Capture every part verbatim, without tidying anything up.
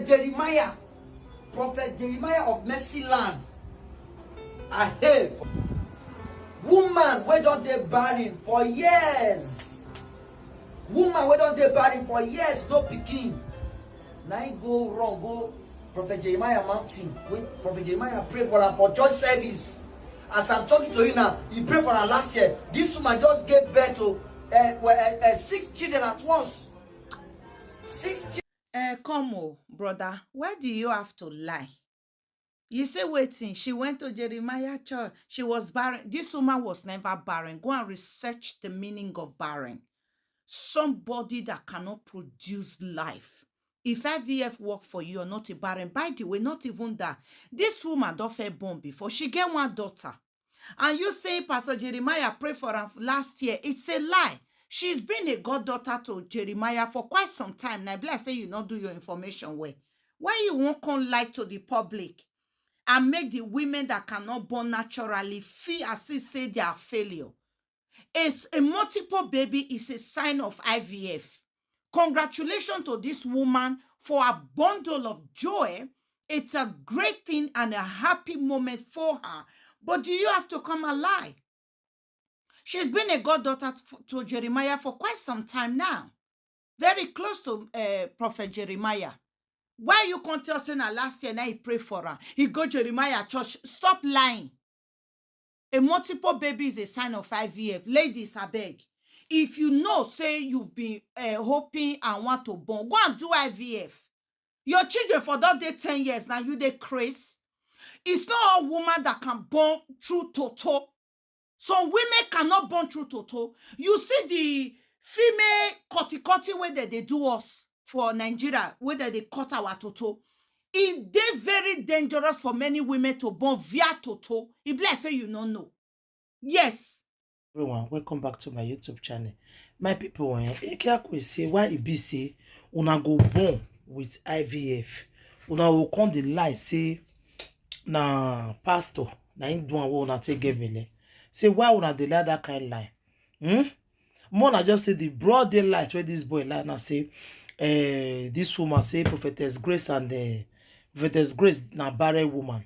Jeremiah, Prophet Jeremiah of Mercy Land. I hail woman wey don dey barren for years. Woman wey don dey barren for years, no pikin. Na im go run go Prophet Jeremiah mountain, wey Prophet Jeremiah pray for am for church service. As I'm talking to you now, he prayed for her last year. This woman just gave birth to uh, well, uh, uh, six children at once. Six children. Eh, come o, brother, why do you have to lie? You say wetin? She went to Jeremiah church. She was barren. This woman was never barren. Go and research the meaning of barren. Somebody that cannot produce life. If I V F work for you, you're not a barren. By the way, not even that. This woman don fair born before. She get one daughter. And you say Pastor Jeremiah pray for her last year. It's a lie. She's been a goddaughter to Jeremiah for quite some time now. Be like say you not do your information well. Why you won't come lie to the public and make the women that cannot born naturally feel as if say they are failure? It's a multiple baby is a sign of I V F. Congratulations to this woman for a bundle of joy. It's a great thing and a happy moment for her. But do you have to come and lie? She's been a goddaughter to, to Jeremiah for quite some time now. Very close to uh, Prophet Jeremiah. Why you can't tell say na last year now he pray for her? He go Jeremiah church. Stop lying. A multiple baby is a sign of I V F. Ladies, I beg. If you know say you've been uh, hoping and want to born, go and do I V F. Your children for that day ten years now, you dey craze. It's not all woman that can born through toto. Some women cannot born through toto. You see the female cutty cutty way that they do us for Nigeria, where they cut our toto. It dey very dangerous for many women to born via toto. If like say you no know. Yes. Everyone, welcome back to my YouTube channel. My people, eh, Ekiakwe say why e be say una go born with I V F. Una go come dey lie say na pastor na him do am wey una take get belle. Say why una dey lie that kind lie? Hmm? More na just say the broad daylight wey this boy lie na say eh, this woman say prophetess Grace and eh, prophetess Grace na barren woman.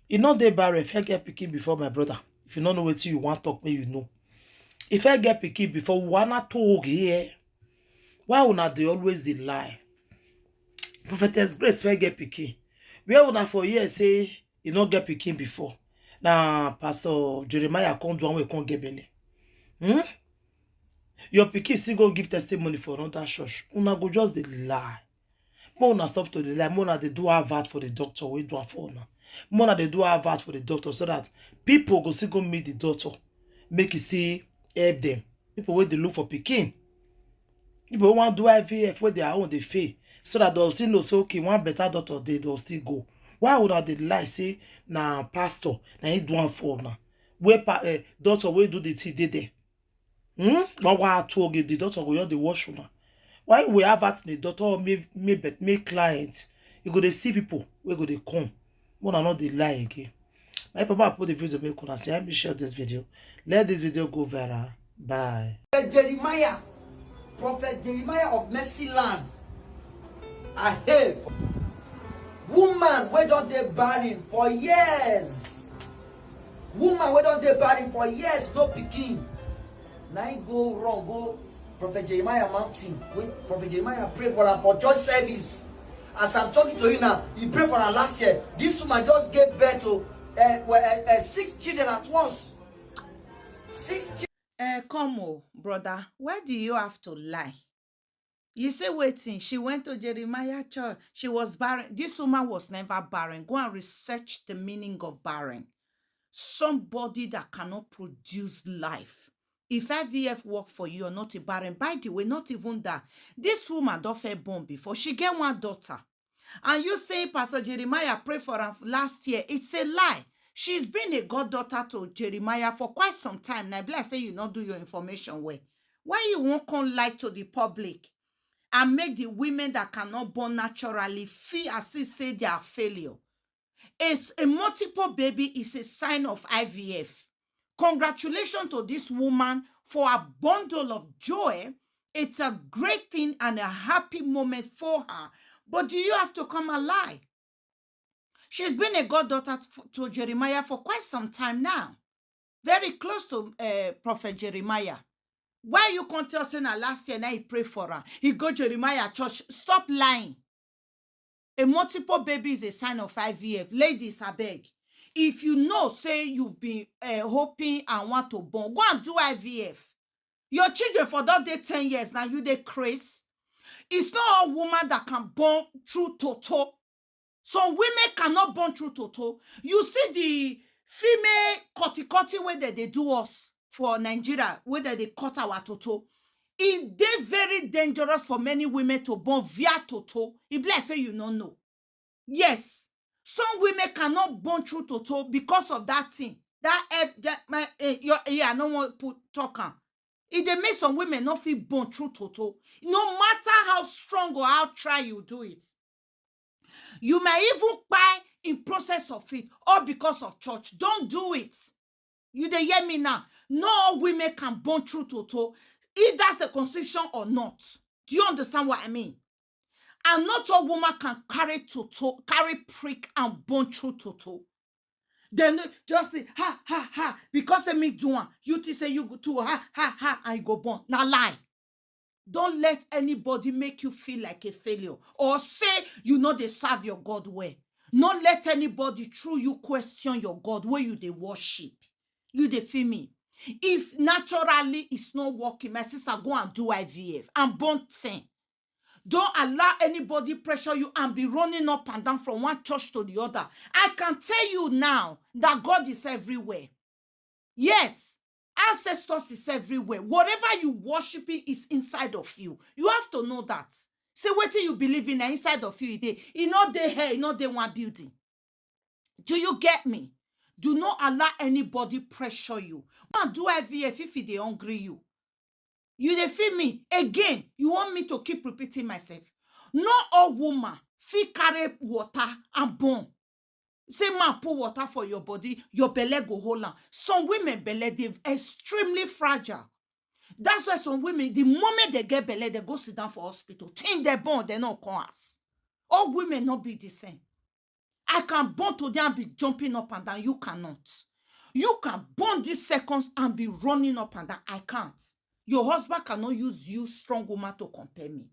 E no dey barren if I get pikin before my brother. If you no know wetin you wan talk, make you know. If I get pikin before, wana talk here. Why una dey always dey lie? Prophetess Grace fit get pikin. Where una for here say e no get pikin before? Na Pastor Jeremiah come do one wey come get belle. Hmm? Your pikin still go give testimony for another church. Una go just dey lie. Make una stop to dey lie. Make una dey do advert for the doctor wey do am for una. Make una dey do advert for the doctor so that people go still go meet the doctor, make e still help them. People wey dey look for pikin, people wey wan do I V F wey their own dey fail, so that they'll still know say okay, one better doctor dey, they'll still go. Why una dey lie say na pastor na him do am for una? Wey pa eh, doctor wey do the thing dey there. Hmm? Why why two oge the doctor go just dey watch una? Why we have at the doctor or me me bet me client? You go dey see people wey go dey come. Una no dey lie again. My papa put the video make una see. Help me share this video. Let this video go viral. Bye. Jeremiah, Prophet Jeremiah of Mercy Land. I hail woman wey don dey barren for years. Woman wey don dey barren for years, no pikin. Na im go run go Prophet Jeremiah mountain, wey Prophet Jeremiah pray for am for church service. As I'm talking to you now, he prayed for her last year. This woman just gave birth to uh, well, uh, uh, six children at once. Six children. Eh, come o, brother, why do you have to lie? You say wetin? She went to Jeremiah church. She was barren. This woman was never barren. Go and research the meaning of barren. Somebody that cannot produce life. If I V F work for you, you're not a barren. By the way, not even that. This woman don fair born before. She get one daughter. And you say Pastor Jeremiah pray for her last year. It's a lie. She's been a goddaughter to Jeremiah for quite some time now. Be like say you not do your information well. Why you won't come lie to the public and make the women that cannot born naturally feel as if say they are failure? It's a multiple baby is a sign of I V F. Congratulations to this woman for a bundle of joy. It's a great thing and a happy moment for her. But do you have to come and lie? She's been a goddaughter to, to Jeremiah for quite some time now, very close to uh, Prophet Jeremiah. Why you can't tell say na last year now he pray for her? He go Jeremiah church. Stop lying. A multiple baby is a sign of I V F. Ladies, I beg. If you know say you've been uh, hoping and want to born, go and do I V F. Your children for that day ten years now, you dey craze. It's not all woman that can born through toto. Some women cannot born through toto. You see the female cutty cutty way that they do us for Nigeria, where they cut our toto. It dey very dangerous for many women to born via toto. If like say you no know. Yes, some women cannot born through toto because of that thing. That F, that my eh, your yeah, I no want put talk am. It dey make some women not feel born through toto. No matter how strong or how try you do it, you may even buy in process of it, all because of church. Don't do it. You dey hear me now? No all women can born through toto, either circumcision or not. Do you understand what I mean? And not all woman can carry toto, carry prick and born through toto. Then just say ha ha ha because say me do one. You think say you go too ha ha ha and you go born. Now lie. Don't let anybody make you feel like a failure or say you no dey serve your God well. No let anybody through you question your God where you dey worship. You dey feel me? If naturally it's not working, my sister, go and do I V F and born ten. Don't allow anybody pressure you and be running up and down from one church to the other. I can tell you now that God is everywhere. Yes, ancestors is everywhere. Whatever you worshiping is inside of you. You have to know that. Say wetin you believe in na inside of you e dey. E no dey here, e no dey one building. Do you get me? Do not allow anybody pressure you. Go and do I V F if e dey hungry you. You dey feel me? Again, you want me to keep repeating myself? No all woman fit carry water and born. Say man put water for your body, your belle go hold am. Some women belle dey extremely fragile. That's why some women, the moment they get belle, they go sit down for hospital. Till they born, they no come house. All women not be the same. I can born today and be jumping up and down. You cannot. You can born these seconds and be running up and down. I can't. Your husband cannot use you, strong woman, to compare me.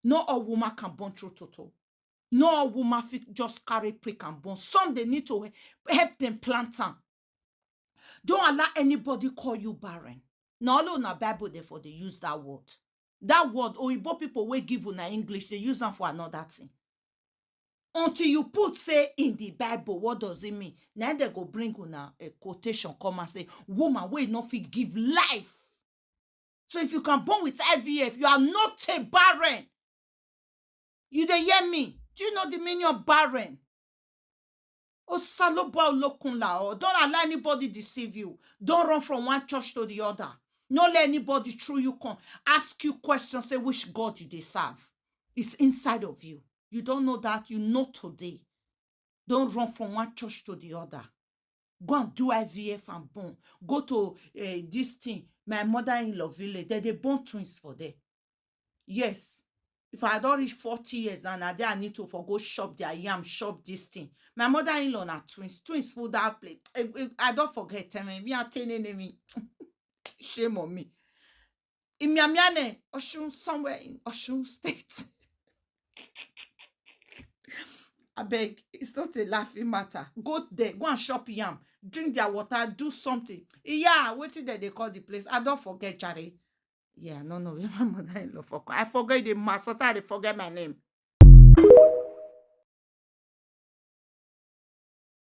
No all woman can born through toto. No all woman fit just carry prick and born. Some they need to he- help them plant am. Don't allow anybody call you barren. Now all una Bible dey for dey use that word. That word, Oyibo people wey give una English, they use am for another thing. Until you put say in the Bible, what does it mean? Now they go bring una a quotation come and say, woman wey no fit give life. So if you can born with I V F, you are not a barren. You dey hear me? Do you know the meaning of barren? Osaloba Olokunla, oh, don't allow anybody deceive you. Don't run from one church to the other. No let anybody through you come ask you questions, say which God you dey serve. It's inside of you. You don't know that. You know today. Don't run from one church to the other. Go and do I V F and born. Go to uh, this thing, my mother-in-law village. They dey born twins for there. Yes. If I don't reach forty years now, na there I need to for go shop their yam, shop this thing. My mother-in-law na twins. Twins full that place. I, I, I don't forget. Tell me, me, I tell me. Shame on me. In Miamiane, Oshun, somewhere in Oshun State. I beg, it's not a laughing matter. Go there, go and shop yam, drink their water, do something. Yeah, wetin dem dey call the place? I don't forget, Charlie. Yeah, no, no, where my mother-in-law for? I forget the master, I dey forget my name.